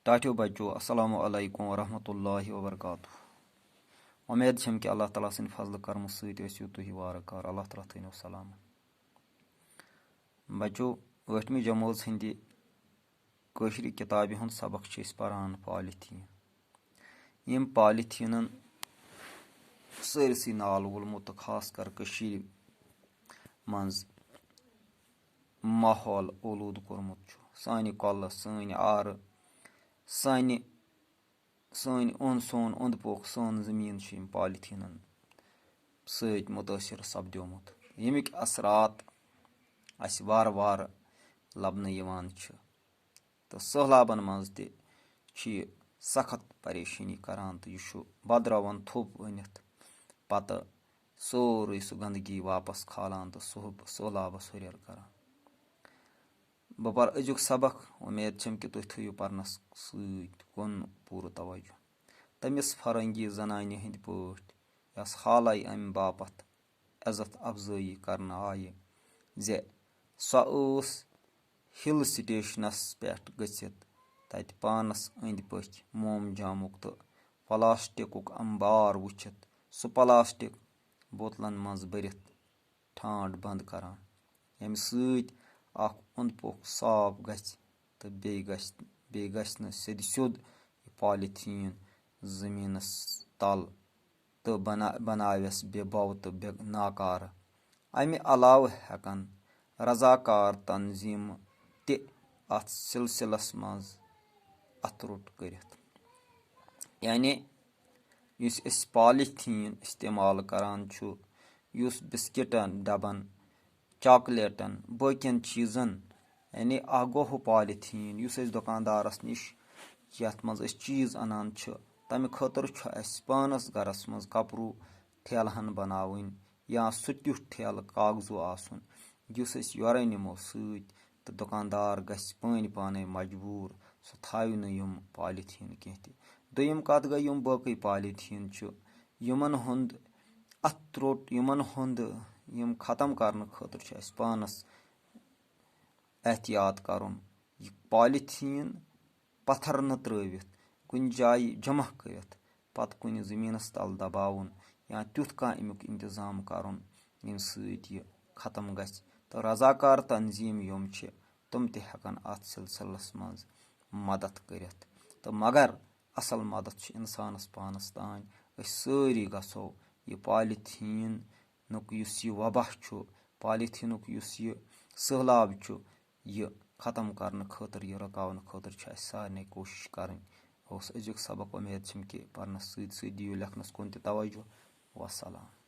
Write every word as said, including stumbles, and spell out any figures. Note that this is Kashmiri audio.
ٹاٹھیو بچو، السلام علیکم ورحمۃ اللہ وبرکاتہ۔ وۄمید چھم کہِ اللہ تعالیٰ سٕنٛدِ فضلہٕ کرمہٕ سۭتۍ ٲسِو تُہۍ وارٕ کارٕ۔ اللہ تعالیٰ تھٲینو سلامت۔ بچو، ٲٹھمہِ جمٲژ ہٕنٛدِ کٲشرِ کِتابہِ ہُنٛد سبق چھِ أسۍ پران پالیتھیٖن۔ یِم پالیتھیٖنن سٲرسٕے نال وولمُت تہٕ خاص کر کٔشیٖرِ منٛز ماحول اولوٗدٕ کوٚرمُت چھُ۔ سانہِ کۄلہٕ، سٲنۍ آرٕ، سانہِ سٲنۍ اوٚنٛد، سون اوٚنٛد پوٚکھ، سٲنۍ زٔمیٖن چھِ یِم پالیتھیٖنَن سۭتۍ مُتٲثِر سپدیومُت، ییٚمِکۍ اثرات اَسہِ وارٕ وارٕ لَبنہٕ یِوان چھِ۔ تہٕ سٔہلابَن منٛز تہِ چھِ یہِ سخت پریشٲنی کران، تہٕ یہِ چھُ بدراوان تھوٚپ أنِتھ پتہٕ سورُے سُہ گندگی واپس کھالان تہٕ سُہ سٔہلابَس ہُرٮ۪ر کران۔ بہٕ پَرٕ أزیُک سبق۔ اُمید چھم کہِ تُہۍ تھٲیِو پَرنَس سۭتۍ کُن پوٗرٕ توجہ۔ تٔمِس فرنگی زنانہِ ہٕنٛدۍ پٲٹھۍ، یۄس حالے اَمہِ باپتھ عزت افزٲیی کرنہٕ آیہِ زِ سۄ ٲس ہِل سٹیشنَس پٮ۪ٹھ گٔژھِتھ تَتہِ پانَس أنٛدۍ پٔکھۍ موم جامُک تہٕ پلاسٹکُک انبار وٕچھِتھ، سُہ پلاسٹک بوتلن منٛز بٔرِتھ ٹھانٛڈ بنٛد کران، ییٚمہِ سۭتۍ اکھ اوٚنٛد پوٚکھ صاف گژھِ تہٕ بیٚیہِ گژھِ، بیٚیہِ گژھِ نہٕ سیٚدِ سیوٚد یہِ پالیتھیٖن زٔمیٖنَس تل تہٕ بنا-، بناوٮ۪س بے بو تہٕ بے ناکارٕ۔ اَمہِ علاوٕ ہٮ۪کن رضاکار تنظیٖمہٕ تہِ اَتھ سلسلس منٛز اَتھٕ روٚٹ کٔرِتھ۔ یعنی یُس أسۍ پالیتھیٖن استعمال کران چھُ، یُس بسکٹن، ڈبن، چاکلیٹن، باقین چیٖزن، یعنی اکھ گوٚو ہُہ پالیتھیٖن یُس أسۍ دُکاندارس نِش یتھ منٛز أسۍ چیٖز انان چھِ، تمہِ خٲطرٕ چھُ اَسہِ پانس گرس منٛز کپرو ٹھیلہٕ ہن بناوٕنۍ یا سُہ تیُتھ ٹھیلہٕ کاغذو آسُن، یُس أسۍ یورے نِمو سۭتۍ تہٕ دُکاندار گژھِ پٲنۍ پانے مجبوٗر، سُہ تھاوِ نہٕ یِم پالیتھیٖن کینٛہہ تہِ۔ دوٚیِم کتھ گٔے، یِم باقٕے پالیتھیٖن چھِ، یِمن ہُنٛد اَتھٕ روٚٹ، یِمن ہُنٛد، یِم ختم کرنہٕ خٲطرٕ چھُ اَسہِ پانس احتیاط کرُن۔ یہِ پالیتھیٖن پتھر نہٕ ترٲوِتھ، کُنہِ جایہِ جمع کٔرِتھ، پتہٕ کُنہِ زٔمیٖنس تل دباوُن یا تیُتھ کانٛہہ اَمیُک انتظام کرُن، ییٚمہِ سۭتۍ یہِ ختم گژھِ۔ تہٕ رضاکار تنظیٖم یِم چھِ، تِم تہِ ہٮ۪کن اَتھ سلسلس منٛز مدد کٔرِتھ۔ تہٕ مگر اصل مدد چھُ انسانس پانس تام۔ أسۍ سٲری گژھو یہِ پالیتھیٖنُک یُس یہِ وبا چھُ، پالیتھیٖنُک یُس یہِ سٔہلاب چھُ، یہِ ختم کرنہٕ خٲطرٕ، یہِ رُکاونہٕ خٲطرٕ چھِ اَسہِ سارنٕے کوٗشِش کرٕنۍ۔ اوس أزیُک سبق۔ اُمید چھم کہِ پرنس سۭتۍ سۭتۍ دِیِو لیکھنس کُن تہِ توجہ۔ وسلام۔